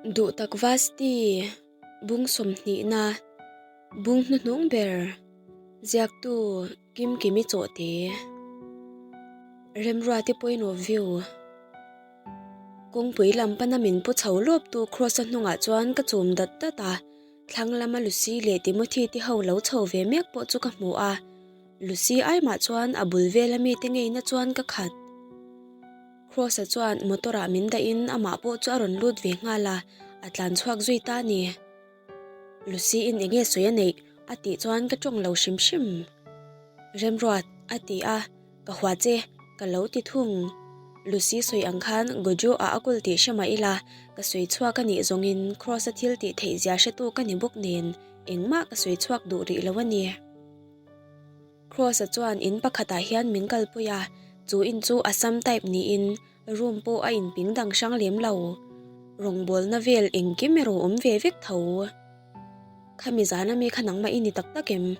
Duhtak Vasti, Bung sawmhnihna, Bung hnuhnung ber, Ziaktu Kimkimi Chawhte, Remruati point of view, Kawngpui lam pana min pu chho lawptu Kross-a hnungah chuan ka chum dat dat a, thlang lama Lucy leh Timothy te ho lo chho ve mek pawh chu ka hmu a, Lucy aimah chuan a bul vela mite ngeina chuan ka khat. Kross-a chuan motor-ah min dahin amah pawh chu a rawn lut ve nghal a, a tlan chhuak zui ta a ni. Lucy-in eng nge sawi a neih? a tih chuan ka tawng lo hrim hrim. Remruat, a ti a, ka hua che, ka lo ti thung. Lucy sawi ang khan Gojo-ah a kawl tih hre mah ila, ka sawi chhuak a nih zawngin Kross-a thil tih theih zia hretu ka ni bawk nen engmah ka sawi chhuak duh rih lo a ni. Kross-a chuan in pakhatah hian min kalpui a, chu in chu Assam type niin room pawh a inping dang hrang lem lo. Rawngbawlna vel engkim erawh awm ve vek tho. Khami zana mi kha nangmah i ni tak tak em?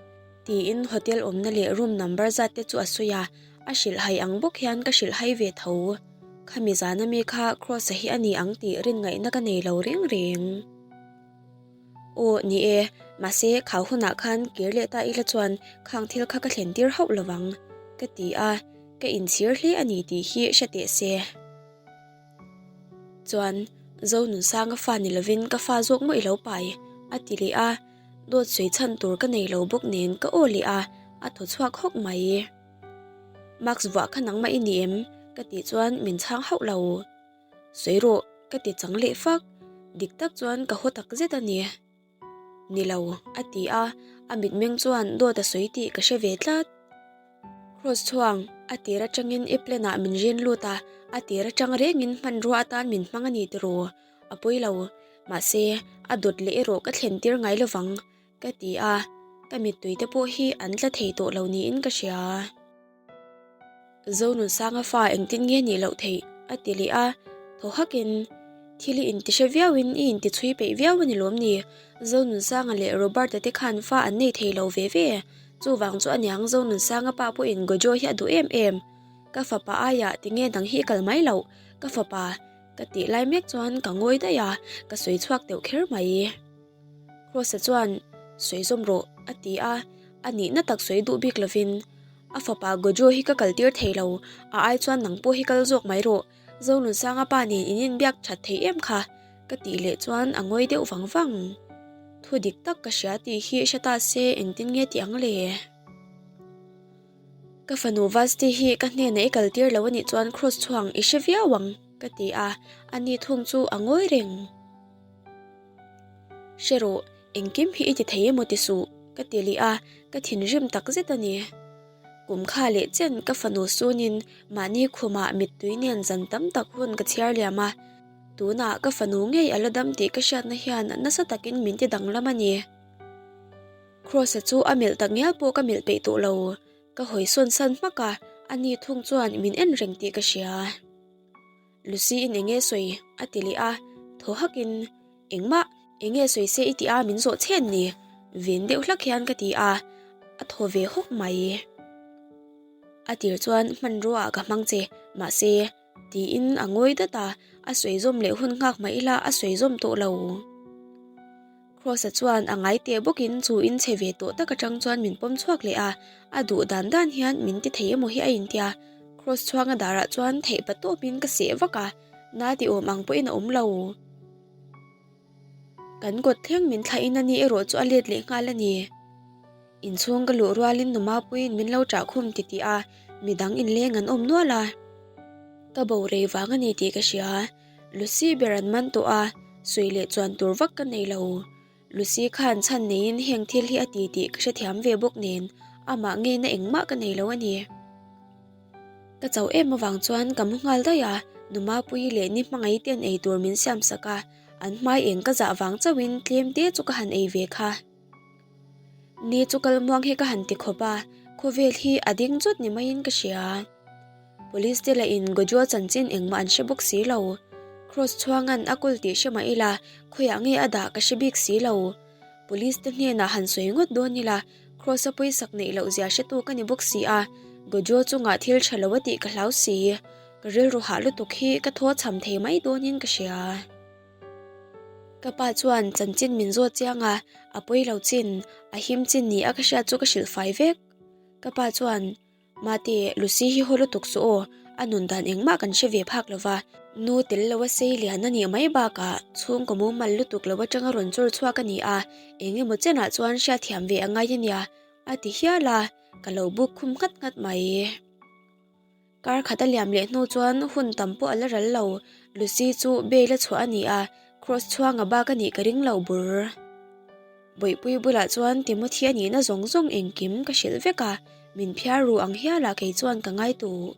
tiin hotel awmna leh room number zat te chu a sawi a, a hrilhhai ang bawk hian ka hrilhhai ve tho. Khami zana mi kha Kross-a hi a ni ang tih rin ngaihna ka nei lo reng reng. Aw, ni e, mahse khau hunah khan kir leh ta ila chuan khang thil kha ka thlen tir hauh lo vang, ka ti a, ka inchhir hle a ni tih hi hre teh se. Chuan, Zonunsanga fa ni lovin ka fa zawk maw i lo pai, a ti leh a, dawt sawi chhan tur ka nei lo bawk nen ka aw leh a, a thaw chhuak hawk mai. Max vuah kha nangmah i ni em? ka tih chuan min chhang hauh lo. Sawi rawh, ka ti chang leh fak. Dik tak chuan ka haw tak zet a ni. Ni lo, a ti a, a mitmeng chuan dawt a sawi tih ka hre ve tlat. Kross chhuang, a tir atangin i plan ah min rin lut a, a tir atang rengin hmanrua atan min hmang a ni tiraw? A pawi lo. Mahse, a dawt leh erawh ka thlen tir ngai lovang, ka ti a, ka mittui te pawh hi an tla thei tawh lo niin ka hria. Zonunsanga fa engtin nge nih loh theih? a ti leh a, thaw hakin, Thil i inti hre viauin i inti chhui peih viau a ni lawm ni? Zonunsanga leh Robert-a te khan fa an nei thei lo ve ve. Chuvang chu aniang Zonunsanga pa pawhin Gojo hi a duh em em. Ka fapa aiah tinge dang hi i kal mai loh? Ka fapa ka tih lai mek chuan ka ngawi daih a, ka sawi chhuak deuh kher mai. Kross-a chuan, Sawi zawm rawh, a ti a, a nihna tak sawi duh bik lovin, A fapa Gojo hi ka kaltir thei lo, a ai chuan nang pawh hi kal zawk mai rawh, Zonunsanga pa nen in inbiak that thei em kha? ka tih leh chuan a ngawi deuh vang vang. Thu dik tak ka hria tih hi hre ta se engtin nge tih ang le? Ka fanu Vasti hi ka hnenah i kaltir lo anih chuan Kross chhuang i hre viau ang, ka ti a, ani thung chu a ngawi reng. Hre rawh, engkim hi i ti thei emaw ti suh, ka ti leh a, ka thinrim tak zet a ni. Kum kha leh chen ka fanu sunin mahni khumah mittui nen zan tam tak hun ka chhiar liam a, tunah ka fanu ngei a la dam tih ka hriatna hian nasa takin min ti danglam a ni. Kross-a chu a melh tak ngial pawh ka melh peih tawh lo, ka hawi sawn san hmak a, ani thung chuan min en reng tih ka hria. Lucy-in enge sawi? a ti leh a, thaw hakin, Engmah, enge sawi se i tih a min zawh chhen ni? ven deuh hlak hian ka ti a, a thaw ve hawk mai. A tir chuan hmanrua ah ka hmang che, mahse, tiin a ngawi dat a, a sawi zawm leh hun nghak mah ila a sawi zawm tawh lo. Kross-a chuan a ngai teh bawkin chu in chhe ve tawh tak atang chuan min pawm chhuak leh a, a duh dan dan hian min ti thei emaw hi a intia. Kross chhuanga darah chuan theih pa tawpin ka seh vak a, na ti awm ang pawhin a awm lo. Kan kawt thleng min thlahin a ni erawh chu a let leh nghal a ni. Inchhung ka luh rualin nu Mapuiin min lo ṭah khum ti tih a, midang inleng an awm nual a. Ka bo rei vang a ni tih ka hria. Lucy ber an man tawh a, sawi leh chuan tur vak ka nei lo. Lucy khan chhan neiin heng thil hi a ti tih ka hrethiam ve bawk nen, amah ngeina engmah ka nei lo a ni. Ka chauh em avang chuan ka mu nghal daih a, nu Mapuii leh ni hmangaih ten ei tur min siam sak a, an hmai eng ka zah vang chauhin tlem te chu ka han ei ve kha. Ni chu kal muang hi ka han ti khawp a, khawvel hi a ding chawt ni maiin ka hria. Police te lahin Gojo chanchin engmah an hre bawk si lo. Kross chhuanga'n a kawl tih hre mah ila, khawiah nge a dah ka hre bik si lo. Police te hnenah han sawi ngawt dawn ila, Kross a pawisak neih loh zia hretu ka ni bawk si a, Gojo chungah thil tha lo a tih ka hlau si. Ka rilru hah lutuk hi ka thaw chham thei mai dawnin ka hria. Ka pa chuan chanchin min zawt chiang a, a pawi lo chin, a him chin ni a ka hriat chu ka hrilh fai vek. Ka pa chuan, Mate, Lucy hi haw lutuk suh aw, a nun dan engmah kan hre ve phak lo va, nu tel lo a sei lian a nih mai bakah chhungkaw mumal lutuk lo atanga rawn chawr chhuak a ni a, eng emaw chenah chuan hriatthiam ve a ngai a nia, a ti hial a, ka lo buk khum nghat nghat mai. Kar khat a liam leh hnu chuan hun tam pawh a la ral lo, Lucy chu bail a chhuah a ni a, Kross chhuanga bak a nih ka ring lo bur. Bawihpui bulah chuan Timothy a nihna zawng zawng engkim ka hrilh vek a, min phiar ru ang hialah kei chuan ka ngai tuh.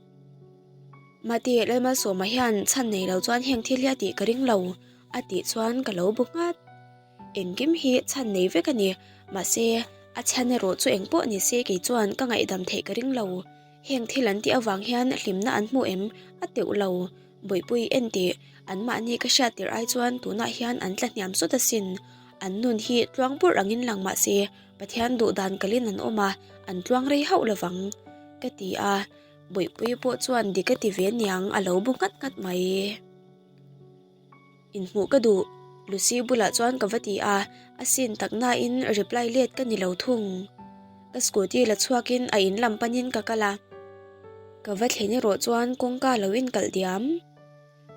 Mate, Lalmalsawma hian chhan nei lo chuan heng thil hi a tih ka ring lo, a tih chuan ka lo bu nghat. Engkim hi chhan nei vek a ni, mahse, a chhan erawh chu engpawh ni se kei chuan ka ngaihdam theih ka ring lo. Heng thil an tih avang hian hlimna an hmu em? A teuh lo. Bawihpui en tih, anmahni ka hriat tirh ai chuan tunah hian an tla hniam sawt asin. An nun hi tluang purh angin lang mah se, Pathian duh dan kalin an awm a, an tluang rei hauh lovang, ka ti a. Bawihpui pawh chuan dik a ti ve niang a lo bu nghat nghat mai. Inhmuh ka duh, Lucy bulah chuan ka va ti a, a sin tak nain reply let ka ni lo thung. Ka scooty la chhuakin a in lam panin ka kal a, ka va thlen erawh chuan kawngka lo inkalh diam.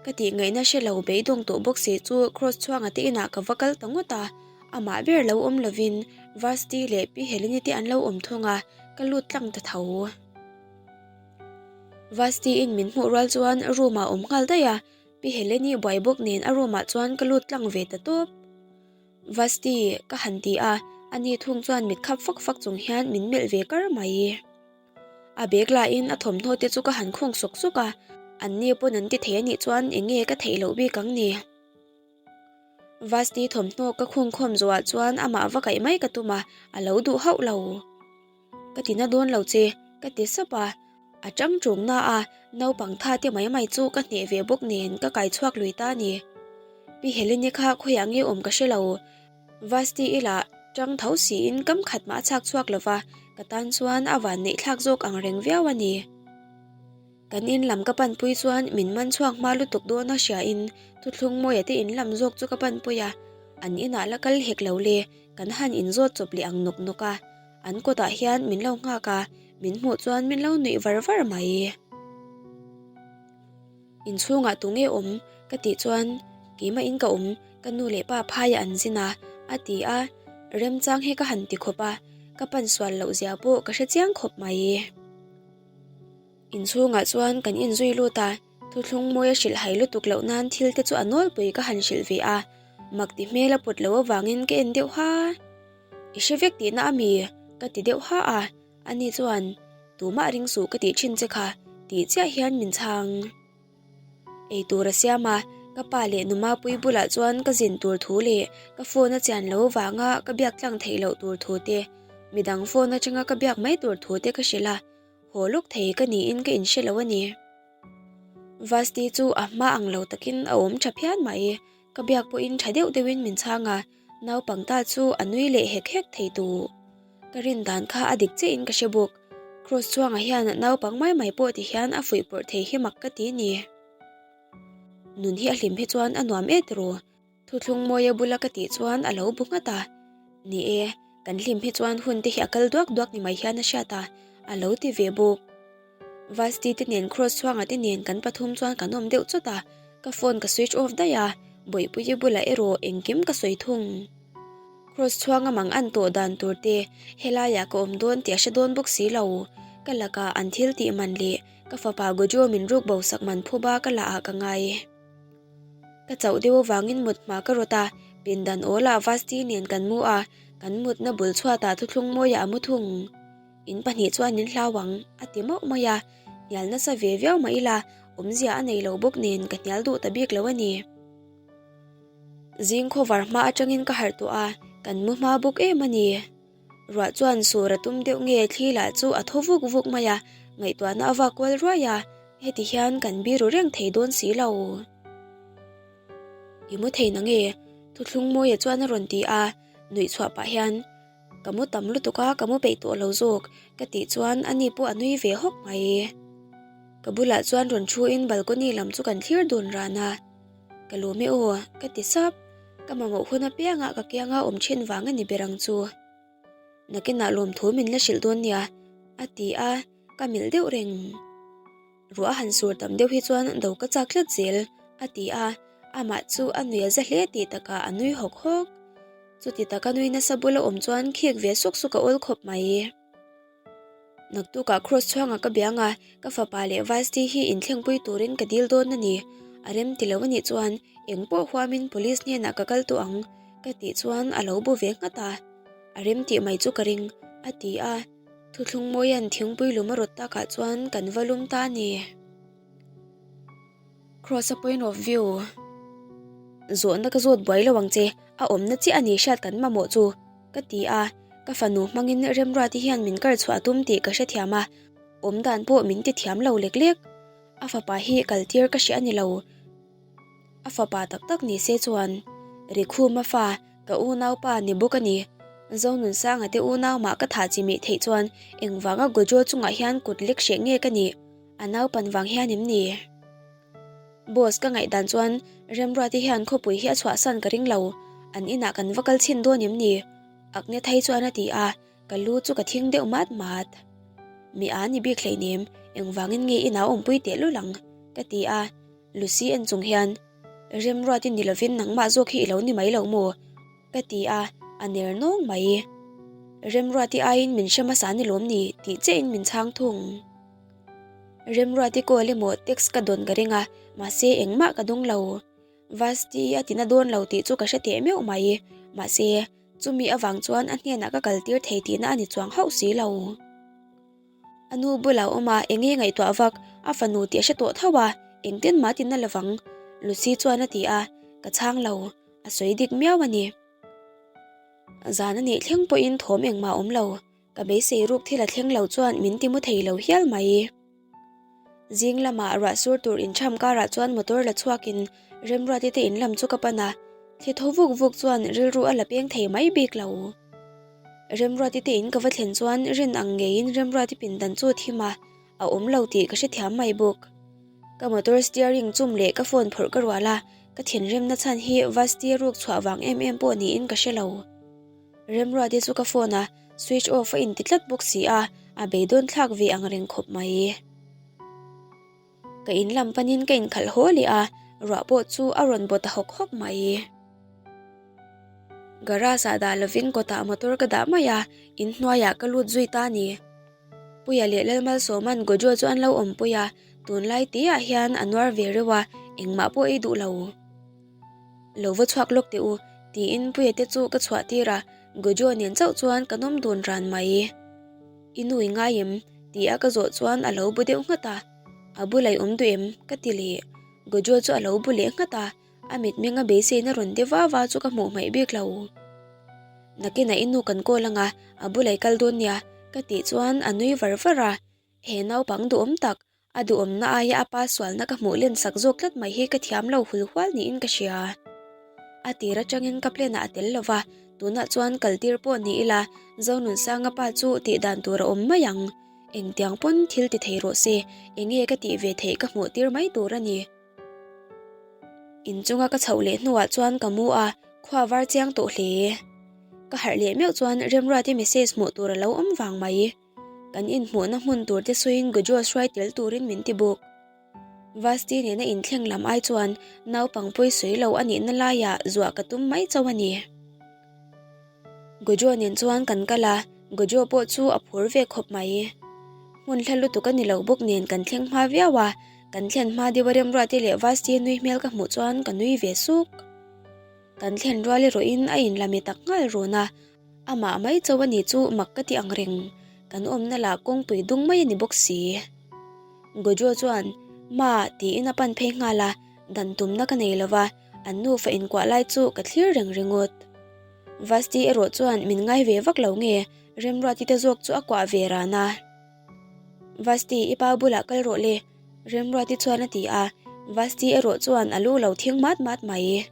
Ka tih ngaihna hre lo beidawng tawh bawk si chu Cross chhuanga te inah ka va kal ta ngawt a, amah ber lo awm lovin Vasti leh Pi Heleni te an lo awm thung a, ka lut tlang ta tho. Vasti in min hmuh rual chuan room ah awm nghal daih a, Pi Heleni buai bawk nen a room ah chuan ka lut tlang ve ta tawp. Vasti ka han ti a, ani thung chuan mit khap fak fak chung hian min melh ve kar mai. A bag lahin a thawmhnaw te chu ka han khung sawk sawk a, an ni pawn an ti thei anih chuan eng nge ka theih loh bik ang ni. Vasti thawmhnaw ka khung khawm zawhah chuan amah va kaih mai ka tum a, a lo duh hauh lo. Ka ti na dawn lo che, ka ti sap a, a tang ṭum na a, naupang tha te mai mai chu ka hneh ve bawk nen ka kai chhuak lui ta a ni. Pi Helene kha khawiah nge awm ka hre lo. Vasti ila tang tho siin kam khat mah a chhak chhuak lo va, ka tan chuan a van neih thlak zawk ang reng viau a ni. Kan in lam ka panpui chuan min man chhuak hma lutuk dawn a hriain thuthlung mawia te in lam zawk chu ka panpui a, an inah la kal hek lo le, kan han inzawt chawp leh ang nawk nawk a, an kawtah hian min lo nghak a, min hmuh chuan min lo nuih var var mai. Inchhungah tu nge awm? ka tih chuan keimah in ka awm, ka nu leh pa phaiah an zin a, a ti a, remchang hi ka han ti khawp a, ka pan sual loh zia pawh ka hre chiang khawp mai. Inchhungah chuan kan inzui lut a, thuthlung mawi a hrilh hai lutuk loh nan thil te chu a nawlpui ka han hrilh ve a, mak ti hmel a put loh avangin ka en deuh ha. I hre vek tihna a mi? ka ti deuh ha a. Ani chuan, Tumah ring suh ka tih thin che kha, tih chiah hian min chhang. Ei tur a siam a, ka pa leh nu Mapui bulah chuan ka zin tur thu leh ka phone a chian lo vanga ka biak tlang theih loh tur thu te, midang phone atanga ka biak mai tur thu te ka hrilh a, haw lawk thei ka niin ka inhre lo a ni. Vasti chu a hma ang lo takin a awm tha phian mai, ka biak pawhin tha deuh deuhin min chhang a, Naupang ta chu a nui leh hek hek thei tu. Ka rin dan kha a dik chiah in ka hre bawk. Kross chuangah hian naupang mai mai pawh ti hian a fuih pawrh thei hi mak ka ti ni. Nun hi a hlim hi chuan a nuam e tiraw? Thuthlung mawia bula ka tih chuan a lo bu nghat a. Ni e, kan hlim hi chuan hun te hi a kal duak duak ni mai hian a hriat a, a lo ti ve bawk. Vasti te nen Kross chhuanga te nen kan pathum chuan kan awm deuh chawt a, ka phone ka switch off daih a, Bawihpuii bulah erawh engkim ka sawi thung. Kross chhuanga mang an tawh dan tur te helaiah ka awm dawn tih a hre dawn bawk si lo, ka lakah an thil tih man leh ka fapa Gojo min ruk bo sak man phuba ka lah ah ka ngai. Ka chauh deuh avangin mut hma ka rawt a, pindan awlah Vasti nen kan mu a, kan mutna bul chhuatah thuthlung mawiah a mu thung. In pahnih chuan in hlau ang, a ti mauh mai a, hnial nasa ve viau mah ila, awmzia a nei lo bawk nen ka hnial duh ta bik lo a ni. Zing khawvar hma atangin ka harh tawh a, kan mu hma bawk em a ni. Ruah chuan sur a tum deuh nge thli lah chu a thaw vuk vuk mai a, ngaihtuahna a vak kual ruai a, heti hian kan biru reng thei dawn si lo. I mu thei na nge? Thuthlung Mawia chuan a rawn ti a, nuih chhuah pah hian, Ka mu tam lutuk a, ka mu peih tawh lo zawk, ka tih chuan ani pawh a nui ve hawk mai. Ka bulah chuan rawn thu in balcony lam chu kan thlir dun ran a, Ka lawm e aw, ka ti sap. Ka mamawh hun apianga ka kianga awm thin vang a ni ber ang chu. Nakinah lawmthu min la hrilh dawn nia, a ti a, ka melh deuh reng. Ruah a han sur tam deuh hi chuan do ka chak tlat zel, a ti a, amah chu a nui a za hle tih takah a nui hawk hawk. Chuti taka nui nasa bula awm chuan khik ve suk suk a awl khawp mai. Naktukah Kross chhuangah ka biang a, ka fapa leh Vasti hi inthlengpui turin ka dil dawn a ni. A rem ti lo a nih chuan eng pawh huamin police hnenah ka kal tawh ang, ka tih chuan a lo bu ve nghat a. A rem tih mai chu ka ring, a ti a. Thuthlung Mawia'n thingpui lum a rawt takah chuan kan va lum ta a ni. Cross a point of view. Zawhna ka zawt buai lo ang che, a awmna chiah a ni hriat kan mamawh chu, ka ti a, ka fanu hmangin Remruati hian min kar chhuah a tum tih ka hrethiam a, awm dan pawh min ti thiam lo lek lek. A fapa hi kal tir ka hria a ni lo. A fapa tak tak ni se chuan Rikhuma fa ka unaupa ni bawk a ni. Zonunsanga te unau mah ka thah chi mih theih chuan engvanga Gojo chungah hian kut lek hreh nge ka nih? A naupan vang hian em ni? Boss ka ngaihdan chuan Remruati hian khawpui hi a chhuahsan ka ring lo, an inah kan va kal chhin dawn em ni? Agnethai chuan a ti a, ka lu chu ka thing deuh mat mat. Mi a ni bik hleinem, engvangin nge inah awmpui teh lul ang? ka ti a, Lucy en chung hian Remruati ni lovin nangmah zawk hi i lo ni mai lo maw? Ka ti a, a ner nawng mai. Remruati aiin min hre hmasa ni lawm ni tih chiahin min chhang thung. Remruati call emaw text ka dawn ka ring a, mahse engmah ka dawng lo. Vasti a tina dawn lo tih chu ka hre teh meuh mai. Mahse, chumi avang chuan a hnenah ka kaltir thei tihna a ni chuang hauh si lo. A nu bulah awm a, enge ngaihtuah vak, a fanu tih a hre tawh tho a, engtin mah tina lovang, Lucy chuan a ti a, ka chhang lo, a sawi dik miau a ni. Zan a nih thleng pawhin thawm engmah a awm lo, ka beisei ruk thil a thleng lo chuan min ti mu thei lo hial mai. Zing lamah ruah sur tur inchham karah chuan motor la chhuakin Remruati te in lam chu ka pan a, thli tho vuk vuk chuan rilru a la peng thei mai bik lo. Remruati te in ka va thlen chuan rin ang ngeiin Remruati pindan chu a thim a, a awm lo tih ka hrethiam mai bawk. Ka motor steering chum leh ka phone phawrh ka rual a, ka thinrimna chhan hi Vasti ruk chhuah vang em em pawh niin ka hre lo. Remruati chu ka phone a switch off a inti tlat bawk si a, a beidawn thlak ve ang reng khawp mai. Ka in lam panin ka inkhalh haw leh a, ruah pawh chu a rawn baw ta hawk hawk mai. Garage ah dah lovin kawtah motor ka dah mai a, in hnuaiah ka lut zui ta a ni. Puia leh Lalmalsawma'n Gojo chu an lo awmpui a, tunlai tihah hian a nuar ve reuh a, engmah pawh ei duh lo. Lo va chhuak lawk teh u, tiin Puia te chu ka chhuah tir a, Gojo nen chauh chuan kan awm dun ran mai. I nu i ngai em? Ti a ka zawh chuan a lo bu deuh nghat a, A bula i awm duh em? ka ti leh. Gojo chu a lo bu leh nghat a, a mitmenga beiseina rawn de va va chu ka hmuh hmaih bik lo. Nakinah i nu kan call anga a bula i kal dawn nia, ka tih chuan a nui var var a, he naupang duhawm tak, A duhawmna aia a pa sualna ka hmuh len sak zawk tlat mai hi ka thiam lo hul hual niin ka hria. A tir atangin ka plan ah a tel lo va, tunah chuan kal tir pawh ni ila Zonunsanga pa chu tih dan tur a awm mai ang. Engtiang pawn thil ti thei rawh se, enge ka tih ve theih ka hmuh tir mai tur a ni. Inchunga ka chhoh leh hnuah chuan ka mu a, khua var chiang tawh hle. Ka harh leh meuh chuan Remruati message hmuh tur a lo awm vang mai. Kan inhmuhna hmun tur te sawiin Gojo hruai tel turin min ti bawk. Vasti nena inthleng lam ai chuan naupang pawi sawi lo a nihna laiah zuah ka tum mai chauh a ni. Gojo nen chuan kan kal a, Gojo pawh chu a phur ve khawp mai. Hmun hla lutuk a ni lo bawk nen kan thleng hma viau a, kan thlen hma deuh a Remruati leh Vasti nui hmel ka hmuh chuan ka nui ve suk. Kan thlen rual erawhin a inlami tak nghal run a, Amah mai chauh a ni chu mak ka ti ang reng, kan awmna lah kawngpui dung mai a ni bawk si. Gojo chuan, Ma, tiin a pan phei nghal a, dan tumna ka nei lova, an nufa inkuah lai chu ka thlir reng ringawt. Vasti erawh chuan min ngai ve vak lo nge, Remruati te zawk chu a kuah ve ran a. Vasti, i pa bulah kal rawh le, Remruati chuan a ti a, Vasti erawh chuan a lu lo thing mat mat mai.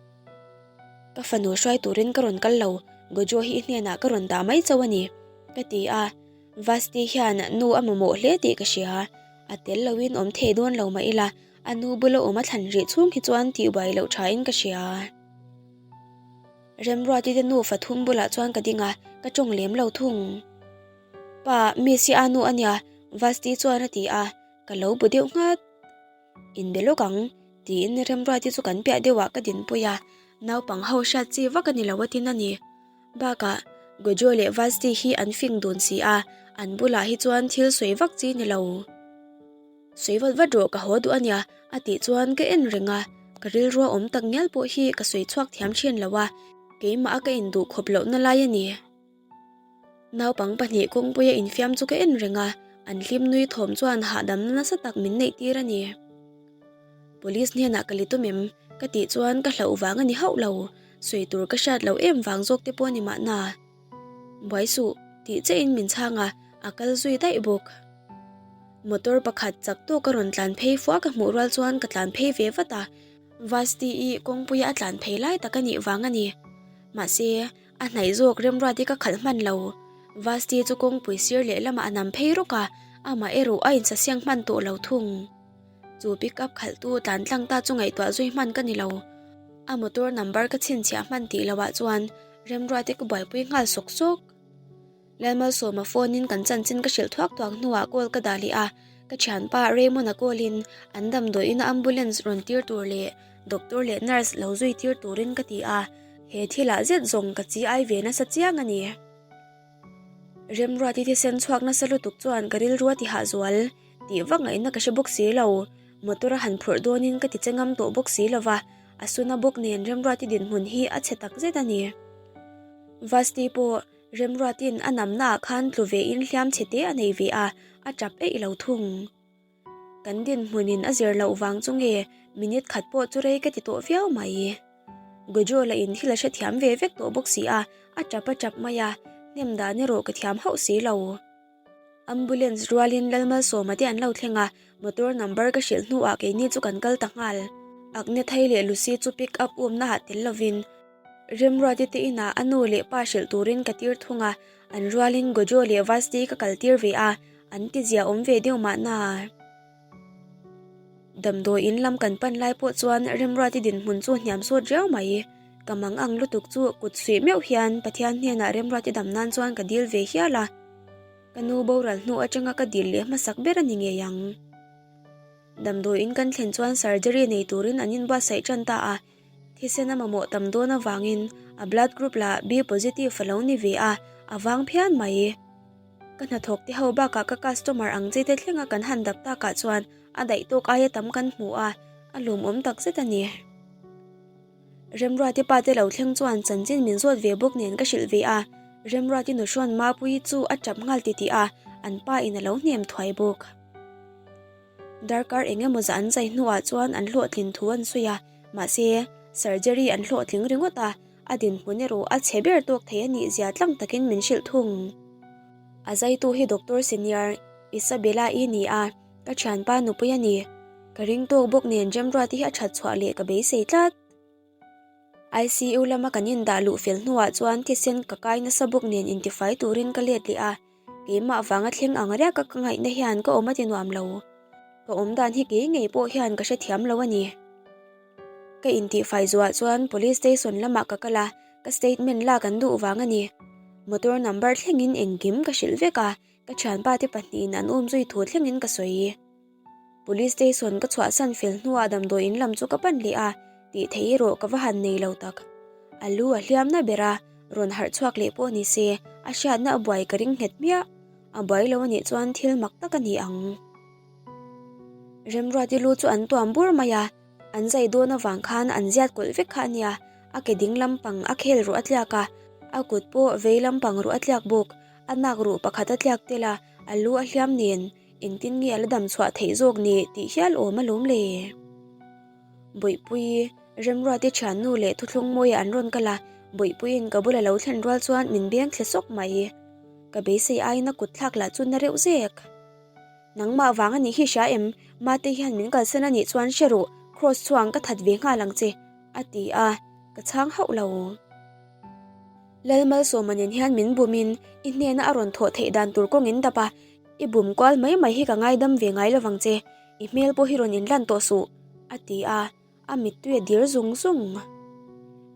Ka fanu hruai turin ka rawn kal lo, Gojo hi i hnenah ka rawn dah mai chauh a ni, ka ti a. Vasti hian nu a mamawh hle tih ka hria. A tel loin awm thei dawn lo mah ila, a nu bula awm a thlan rih chhung hi chuan tihbuai loh thain ka hria. Remruati te nufa thum bulah chuan ka ding a, ka tawng lem lo thung. Pa, Miss hi a nu a nia, Vasti chuan a ti a, ka lo bu deuh nghat. Inbe lawk ang, tiin Remruati chu kan piah deuhah ka dinpui a, naupang ho hriat chi vak a ni lo a tin a ni. Bakah, Gojo leh Vasti hi an fing dun si a, an bulah hi chuan thil sawi vak chi ni lo. Sawi vat vat rawh ka haw duh a nia, a tih chuan ka en reng a, ka rilrua awm tak ngial pawh hi ka sawi chhuak thiam thin lo a, keimah a ka induh khawp lohna lai a ni. Naupang pahnih kawngpuia infiam chu ka en reng a, an hlim nui thawm chuan hahdamna nasa tak min neih tir a ni. Police hnenah ka li tum em? Ka tih chuan ka hlauh vang a ni hauh lo, sawi tur ka hriat loh em vang zawk te pawh a ni mahna. Buai suh, tih che in min chhang a, a kal zui daih bawk. Motor pakhat chak tawk a rawn tlan phei fua ka hmuh rual chuan ka tlan phei ve vat a, Vasti-i kawngpuia a tlan phei lai tak a nih vang a ni. Mahse, a hnaih zawk remruat hi ka khalh hman lo. Vasti chu kawngpui sir lehlamah a nam phei rawk a, amah erawh a insasiang hman tawh lo thung. Chu pick up khalhtu tlan tlang ta chu ngaihtuah zui hman ka ni lo. A motor number ka chhinchhiah hman tih lohah chuan Remruate ka buaipui nghal sawk sawk. Lalmalsawma phone in kan chanchin ka hrilh thuak thuak hnuah call ka dah leh a, ka thianpa Raymond-a call in an damdawiin a ambulance rawn tir tur leh doctor leh nurse lo zui tir turin ka ti a, he thilah zet zawng ka chi ai ve nasa chiang a ni. Remruati thisen chhuak nasa lutuk chuan ka rilru a ti hah zual. Tih vak ngaihna ka hre bawk si lo, motor a han phurh dawnin ka ti che ngam tawh bawk si lova, a suna bawk nen Remruati dinhmun hi a chhe tak zet a ni. Vasti pawh Remruatin a namnaah khan tlu vein hliam chhe te a nei ve a, a tap eih lo thung. Kan dinhmunin a zir loh vang chu nge minute khat pawh chu rei ka ti tawh viau mai. Gojo lah in thil a hrethiam ve vek tawh bawk si a, a tap a tap mai a, hnem dan erawh ka thiam hauh si lo. Ambulance rualin Lalmalsawma te an lo thleng a, motor number ka hrilh hnuah keini chu kan kal ta nghal. Agnethai leh Lucy chu pick up umna ah tel lovin Remruati te inah a nu leh pa hrilh turin ka tir thung a, an rualin Gojo leh Vasti ka kal tir ve a, an ti zia awm ve deuh mahna. Damdawi in lam kan pan lai pawh chuan Remruati dinhmun chu hniam sawt riau mai. Ka mang ang lutuk chu kut suih meuh hian Pathian hnenah Remruati dam nan chuan ka dil ve hial a. Ka nu boral hnu atanga ka dil leh hmasak ber a ni ngei ang. Damdawiin kan thlen chuan surgery nei turin an inbuatsaih tan ta a, thisen a mamawh tam dawn avangin a blood group lah B positive a lo ni ve a, a vang phian mai. Ka hnathawk te ho bakah ka customer ang chi te thlenga kan han dap takah chuan a daih tawk aia tam kan hmu a, a lawmawm takzet a ni. Remruati pa te lo thleng chuan chanchin min zawt ve bawk nen ka hrilh ve a, Remruati nuhrawn Mapuii chu a tap nghal titih a, an pa in a lo hnem thuai bawk. Darkar eng emaw zah an zai hnuah chuan an hlawhtlin thu an sawi a, mahse, surgery an hlawhtling ringawt a, a dinhmun erawh a chhe ber tawk thei a nih zia tlang takin min hrilh thung. A zaitu hi Doctor Senior Isabella-i ni a. Ka thianpa nupui a ni. Ka ring tawk bawk nen Remruati hi a that chhuah leh ka beisei tlat. ICU lama kan indah luh fel hnuah chuan thisen ka kai nasa bawk nen intifai turin ka let leh a, keimah vanga thleng ang riaka ka ngaihna hian ka awm a ti nuam lo. Ka awm dan hi kei ngei pawh hian ka hrethiam lo a ni. Ka intihfai zuah chuan Police Station lamah ka kal a, ka statement lak an duh vang a ni. Motor number thlengin engkim ka hrilh vek a, Ka thianpa te pahnihin an um zui thu thlengin ka sawi. Police station ka chhuahsan fel hnuah damdawi in lam chu ka pan leh a, tih theih erawh ka va han nei lo tak. A lu a hliam na ber a, rawn harh chhuak leh pawh ni se, a hriatna a buai ka ring nghet hmiah. A buai lo anih chuan thil mak tak a ni ang. Remruati lu chu an tuam bur mai a, an zai dawn avang khan an ziat kawlh vek kha a nia, a ke ding lampang a khel ruh a tliak a, a kut pawh vei lampang ruh a tliak bawk. A nak ruh pakhat a tliak tel a, a lu a hliam nen, engtin nge a la dam chhuah theih zawk ni tih hial awm alawm le. Bawihpui, Remruati thiannu leh thuthlung mawia an rawn kal a, Bawihpuiin ka bula lo thlen rual chuan min beng thle sawk mai. Ka beisei aiin a kut thlak lah chu na reuh zek. Nangmah vang a nih hi hria em? Mate hian min kalsan a nih chuan hre ruh, Kross chuan ka that ve nghal ang che, a ti a, ka chhang hauh lo. Lalmalsawma nen hian min bumin i hnena a rawn thawh theih dan tur kawngin dap a, i bum kual mai mai hi ka ngaidam ve ngai lovang che, i hmel pawh hi rawn inlan tawh suh, a ti a, a mittui a dir zung zung.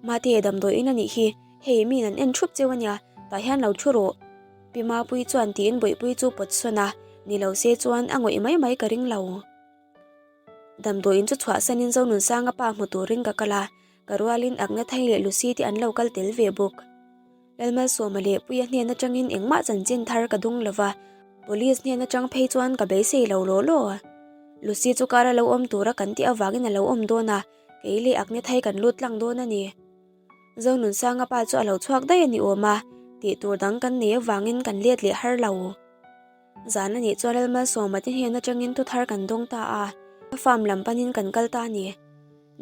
Mate, damdawiin a nih hi, hei miin an en thup cheu a nia, tah hian lo thu rawh. Pi Mapuii chuan tiin Bawihpuii chu pawt sawn a, ni lo se chuan a ngawih mai mai ka ring lo. Damdawiin chu chhuahsanin Zonunsanga pa hmu turin ka kal a, ka rualin Agnathai leh Lucy te an lo kal tel ve bawk. Lalmalsawma leh Puia hnen atangin engmah chanchin thar ka dung lova, Police hnen atang phei chuan ka beisei lo law law. Lucy chu car a lo awm tura kan tih avangin a lo awm dawn a, kei leh Agnathai kan lut tlang dawn a ni. Zonunsanga pa chu a lo chhuak daih a ni awm a, tih tur dang kan nei avangin kan let leh har lo. Zan a nih chuan Lalmalsawma te hnen atangin thu thar kan dawng ta a, ka farm lam panin kan kal ta a ni.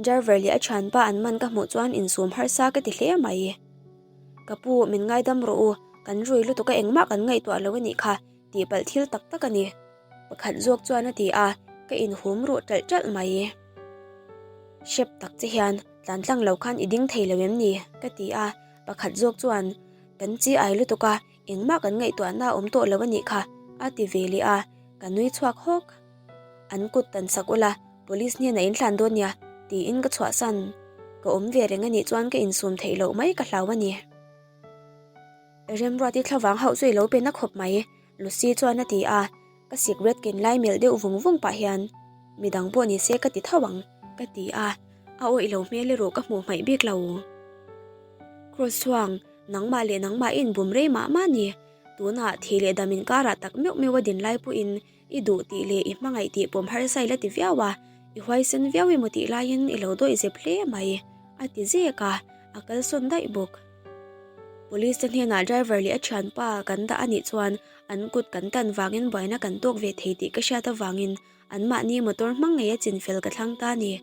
Driver leh a thianpa an man ka hmuh chuan insum harsa ka ti hle mai. Ka pu, min ngaidam rawh u, kan rui lutuk a engmah kan ngaihtuah lo a nih kha, tihpalh thil tak tak a ni. Pakhat zawk chuan a ti a, ka inhum ruh ṭalh ṭalh mai. Hrep tak che hian tlan tlang lo khan i ding thei lo em ni? ka ti a, pakhat zawk chuan, Kan chi ai lutuk a, Engmah kan ngaihtuahna a awm tawh lo a nih kha, a ti ve leh a, ka nui chhuak hawk. An kut tan sak ula, police hnenah in hlan dawn nia, tiin ka chhuahsan. Ka awm ve reng a nih chuan ka insum theih loh mai ka hlau a ni. Remruati thlavang hauh chu i lo pe na khawp mai, Lucy chuan a ti a, ka cigarette ken lai melh deuh vung vung pah hian, Midang pawh ni se ka ti tho ang, ka ti a, a awih lo hmel erawh ka hmuh hmaih bik lo. Cross chhuang, Nangmah leh nangmah i inbum rei mah mah ni. Tunah thih leh dam inkarah tak meuh meuh a din lai pawhin i duh tih leh i hmangaih tih pawm harsa i la ti viau a, i huaisen viau emaw tih laiin i lo dawih zep hle mai, a ti zek a, a kalsawn daih bawk. Police te hnenah driver leh a thianpa kan dah a nih chuan an kut kan tan vangin buaina kan tawk ve thei tih ka hriat avangin anmahni motor hmang ngei a chinfel ka thlang ta a ni.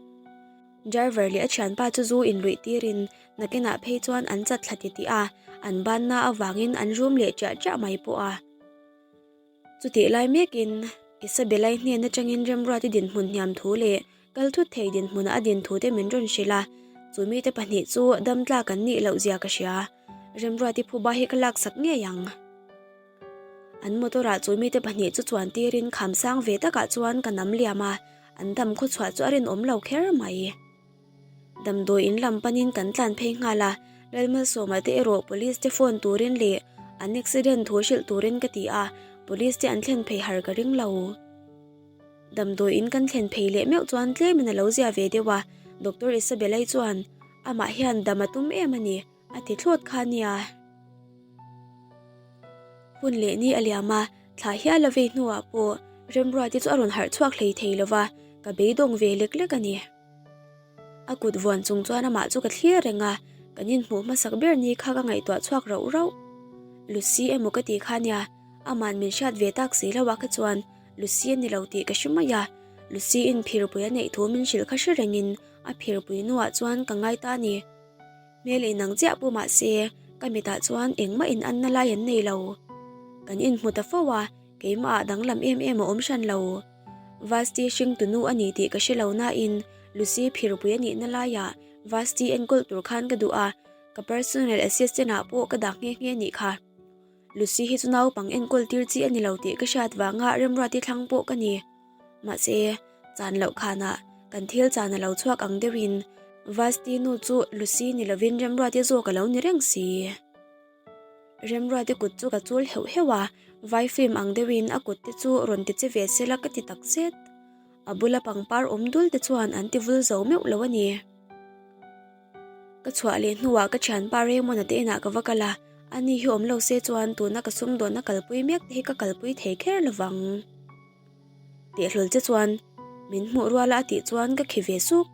Driver leh a thianpa chu zu inluih tirin Nakinah phei chuan an chat thla titih a, an banna avangin an rum leh ṭiah ṭiah mai pawh a. Chutih lai mekin Isabella-i hnen atangin Remruati dinhmun hniam thu leh kal thut thei dinhmuna a din thu te min rawn hrilh a, chu mite pahnih chu dam tlak an nih loh zia ka hria. Remruati phuba hi ka laksak ngei ang. An motor-ah chu mite pahnih chu chuan tirin kham sang ve takah chuan ka nam liam a, an dam khawchhuah chu a rinawm lo kher mai. Damdawi in lam panin kan tlan phei nghal a, Lalmalsawma te erawh police te phone turin leh an accident thu hrilh turin ka ti a, police te an thlen phei har ka ring lo. Damdawi in kan thlen phei leh meuh chuan tlemin a lo zia ve deuh a, Doctor Isabella-i chuan amah hian dam a tum em a ni. A ti thlawt kha nia. Hun leh ni a liam a, thla hial a vei hnuah pawh Remruati chu a rawn harh chhuak hlei thei lova, ka beidawng ve lek lek a ni. A kut vuan chung chuan amah chu ka thlir reng a, kan inhmuh hmasak ber ni kha ka ngaihtuah chhuak rauh rauh. Lucy emaw ka ti kha nia, ama'n min hriat ve tak si lo ah kha chuan Lucy a ni lo tih ka hre mai a, Lucy-in phirpui a neih thu min hrilh kha hre rengin a phirpui hnuah chuan ka ngai ta a ni. Hmel inang chiah pawh mah se, ka mitah chuan engmah in anna lai an nei lo. Kan inhmu ta fo a, keimahah danglam em em a awm hran lo. Vasti hringtunu a ni tih ka hre lo nain Lucy phirpui a nihna laiah Vasti enkawl tur khan ka duh a, ka personal assistant ah pawh ka dah nghe nghe nih kha. Lucy hi chu naupang enkawl tir chi a ni lo tih ka hriat vanga Remruati thlang pawh ka ni. Mahse, chan loh khanah kan thil chan a lo chhuak ang deuhin Vasti nu chu Lucy ni lovin Remruati zawk a lo ni reng si. Remruati kut chu ka chul heuh heuh a, vai film ang deuhin a kut te chu rawn ti che ve sela ka ti tak zet. A bula pangpar awm dul te chuan an ti vul zo meuh lo a ni. Ka chhuah leh hnuah ka thianpa Raymond-a te inah ka va kal a, ani hi awm lo se chuan tuna ka sumdawnna kalpui mek te hi ka kalpui thei kher lovang. Tihhlul che chuan min hmuh ruala a tih chuan ka khi ve suk.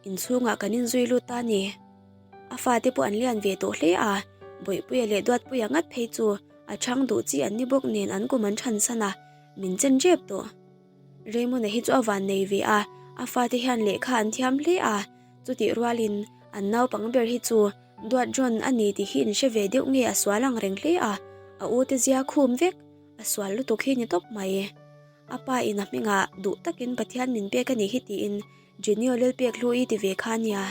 Inchhungah kan inzui lut ta ni. A fate pawh an lian ve tawh hle a, Bawihpuia leh Duatpuia ngat phei chu a chhang duh chi an ni bawk nen an kum an than san a, min chen tep tawh. Raymond-a hi chu a van nei ve a, a fate hian lehkha an thiam hle a, chutih rualin an naupang ber hi chu Duat John a ni tih hi inhre ve deuh nge a sual ang reng hle a, a u te zia khum vek. A sual lutuk hi ni tawp mai. A pa in a hmingah duh takin Pathian min pek a nih hi tiin Junior Lelpek hlu i ti ve kha nia.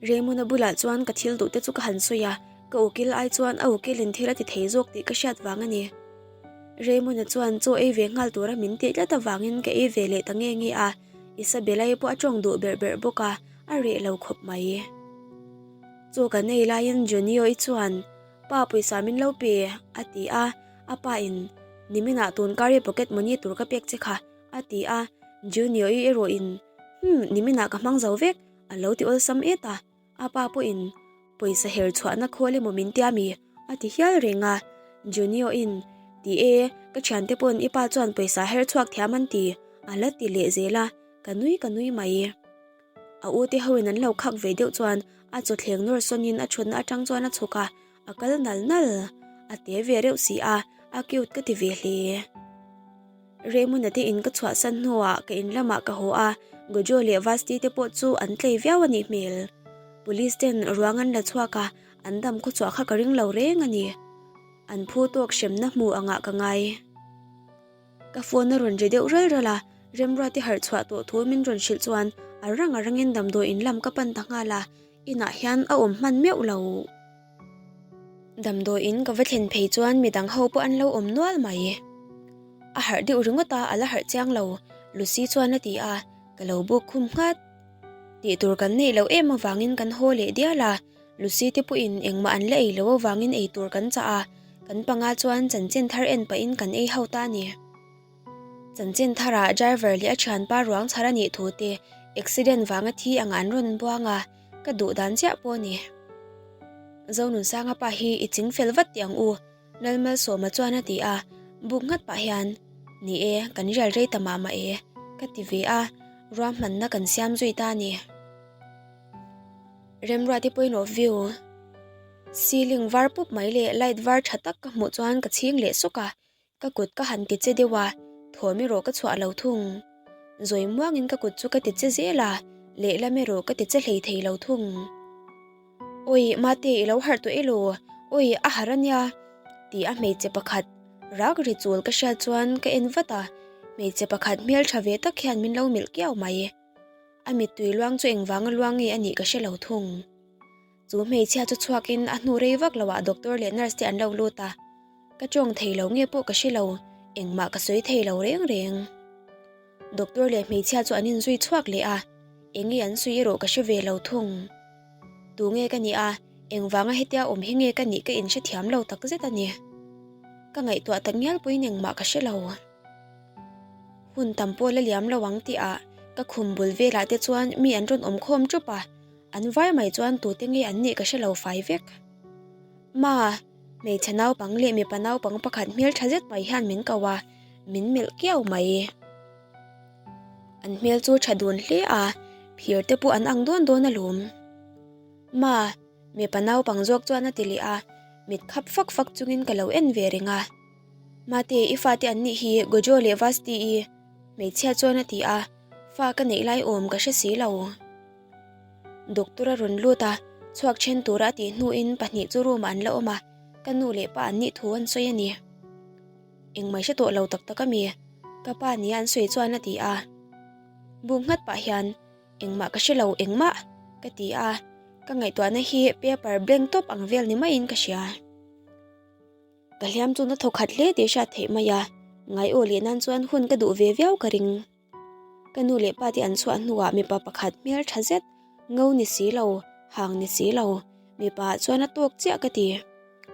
Raymond-a bulah chuan ka thil duh te chu ka han sawi a, ka ukil ai chuan a ukil in thil a ti thei zawk tih ka hriat vang a ni. Raymond-a chuan chaw ei ve nghal tura min tih tlat avangin ka ei ve leh ta nge nge a, Isabella-i pawh a tawng duh berh berh bawk a, a reh lo khawp mai. Chaw kan ei laiin Junior-i chuan, Pa pawisa min lo pe, a ti a. A pa in, Niminah tun kar i pocket money tur ka pek che kha, a ti a. Junior-i erawh in, Hum, niminah ka hmang zo vek, a lo ti awlsam et a. A pa pawhin, Pawisa her chhuahna khawl emaw min tia mi? a ti hial reng a. Junior-in, Ti e, ka thiante pawn i pa chuan pawisa her chhuak thiam an ti, a la ti leh zel a, ka nui ka nui mai. A u te hoin an lo khak ve deuh chuan a chawthleng nawr sawnin a thutna atang chuan a chhuk a, a kal nal nal. A te ve reuh si a, a cute ka ti ve hle. Raymond-a te in ka chhuahsan hnuah ka in lamah ka haw a, Gojo leh Vasti te pawh chu an tlei viau a nih hmel. Police ten ruang an la chhuak a, an dam khawchhuah kha ka ring lo reng a ni. An phu tawk hremna hmu angah ka ngai. Ka phone a rawn ri deuh ral ral a, Remruati harh chhuah tawh thu min rawn hrilh chuan a rang a rangin damdawi in lam ka pan ta nghal a, inah hian a awm hman meuh lo. Damdawi in ka va thlen phei chuan midang ho pawh an lo awm nual mai. A harh deuh ringawt a, a la harh chiang lo, Lucy chuan a ti a, ka lo buk khum nghat. Tih tur kan neih loh em avangin kan haw leh dial a, Lucy te pawhin engmah an la ei loh avangin ei tur kan chah a, kan panga chuan chanchin thar en pahin kan ei ho ta a ni. Chanchin tharah driver leh a thianpa ruang chhar a nih thu te accident vanga thi angah an rawn buang a, ka duh dan chiah pawh a ni. Zonunsanga pa hi i ching fel vat tih ang u, Lalmalsawma chuan a ti a, buk nghat pah hian, Ni e, kan rial rei ta mah mah e, ka ti ve a, ruahmanna kan siam zui ta a ni. Remruati point of view Ceiling var pup mai leh light var tha tak ka hmuh chuan ka chhing leh sawk a, ka kut ka han ti che deuh a, thawm erawh ka chhuah lo thung. Zawi muangin ka kut chu ka ti che zel a, lehlam erawh ka ti che hlei thei lo thung. Awi mate i lo harh tawh elaw? Awi a harh a nia tih a hmeichhe pakhat rak ri chul ka hriat chuan ka en vat a, hmeichhe pakhat hmeltha ve tak hian min lo melh kiau mai. A mittui luang chu engvanga luang nge a nih ka hre lo thung. Chu hmeichhia chu chhuakin a hnu rei vak loah doctor leh nurse te an lo lut a, ka tawng thei lo nge pawh ka hre lo, engmah ka sawi thei lo reng reng. Doctor leh hmeichhia chu an inzui chhuak leh a, eng nge an sawi erawh ka hre ve lo thung. Tu nge ka nih a, engvanga hetia awm hi nge ka nih ka inhrethiam lo takzet a ni. Ka ngaihtuah tak ngial pawhin engmah ka hre lo. Hun tam pawh la liam lo ang tih ah ka khum bul velah te chuan mi an rawn awm khawm ṭup a, an vai mai chuan tute nge an nih ka hre lo fai vek. Ma, hmeichhe naupang leh mipa naupang pakhat hmel ṭha zet mai hian min ko a, min melh kiau mai. An hmel chu ṭha dun hle a, phir te pawh an ang dawn dawn alawm. Ma, mipa naupang zawk chuan a ti leh a, mit khap fak fak chungin ka lo en ve reng a. Mate, i fate an nih hi Gojo leh Vasti-i, hmeichhia chuan a ti a, fa ka neih lai awm ka hre si lo. Doctor a rawn lut a, chhuak then tura a tih hnuin pahnih chu room-ah an la awm a, ka nu leh pa an nih thu an sawi a ni. Engmah hre tawh lo tak tak a mi, ka pa nia an sawi chuan a ti a. Buk nghat pah hian, Engmah ka hre lo, engmah, ka ti a, ka ngaihtuahna hi paper blank tawp ang vel ni maiin ka hria. Ka hliam chu na thaw khat hle tih hriat theih mai a, ngai aw leh nan chuan hun ka duh ve viau ka ring. Ka nu leh pa te an chhuah hnuah mipa pakhat hmel tha zet, ngo ni si lo, hang ni si lo, mipa ah chuan a tawk chiah ka ti.